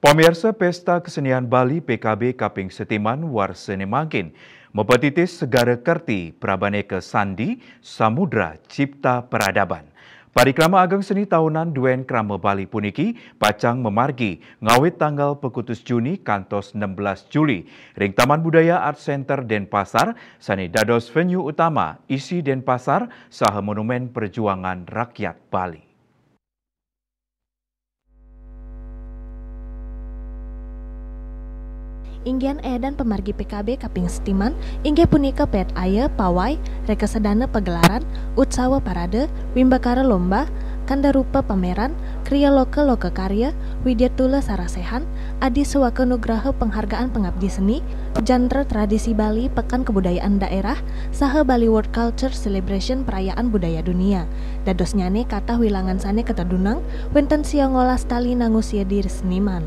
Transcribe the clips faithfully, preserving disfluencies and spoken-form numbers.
Pamirsa, Pesta Kesenian Bali P K B kaping setiman warsa ne mangkin mapatitis Segara Kerti Prabaneka Sandi Samudra Cipta Peradaban. Parikrama Ageng Seni Tahunan Duen Krama Bali puniki pacang mamargi ngawit tanggal pekutus Juni kantos enam belas Juli ring Taman Budaya Art Center Denpasar sane dados venue utama isi Denpasar saha Monumen Perjuangan Rakyat Bali. Inggian edan pamargi P K B kaping setiman inggih punika pet aya, pawai, rekasadana pagelaran, utsawa parade, wimbakara lomba, kandarupa pameran, kriya loka loka karya, widyatula sarasehan, adi sawaka nugraha penghargaan pengabdi seni, jantra tradisi Bali, pekan kebudayaan daerah, saha Bali World Culture Celebration perayaan budaya dunia. Dadosnyane katah wilangan sane katedunang, wenten sia ngolas tali nangusia diri seniman.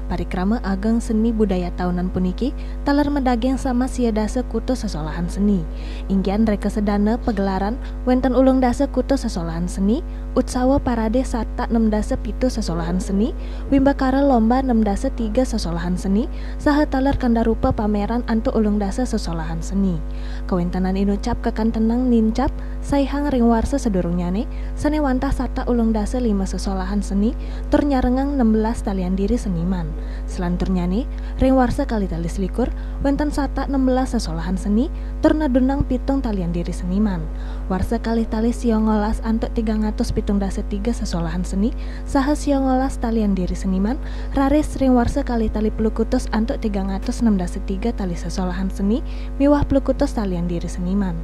Parikrama Ageng Seni Budaya Tahunan puniki taler madaging sama sia dasa kutus sesolahan seni. Inggian rekasadana pagelaran wenten ulung dasa kutus sesolahan seni, utsawa parade satak enam dasa pitu sesolahan seni, wimbakara lomba enam dasa tiga sesolahan seni, saha taler kandarupa pameran antuk ulung dasa sesolahan seni. Kawentenan inucap kakantenang nincap saihang ring warsa sadurungnyane, sane wantah satak ulung dasa lima sesolahan seni, tur nyarengang enam belas talian diri seniman. Selanturnyane, ring warsa kalih tali selikur, wenten satak enam belas sesolahan seni, tur nedunang pitung talian diri seniman. Warsa kalih tali sia ngolas antuk tigang atus pitung dasa tiga sesolahan seni, saha sia ngolas talian diri seniman, raris ring warsa kalih tali plukutus antuk tigang atus enam dasa tiga tali sesolahan seni, miwah plukutus talian diri seniman.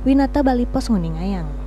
Winata Bali Post nguningayang.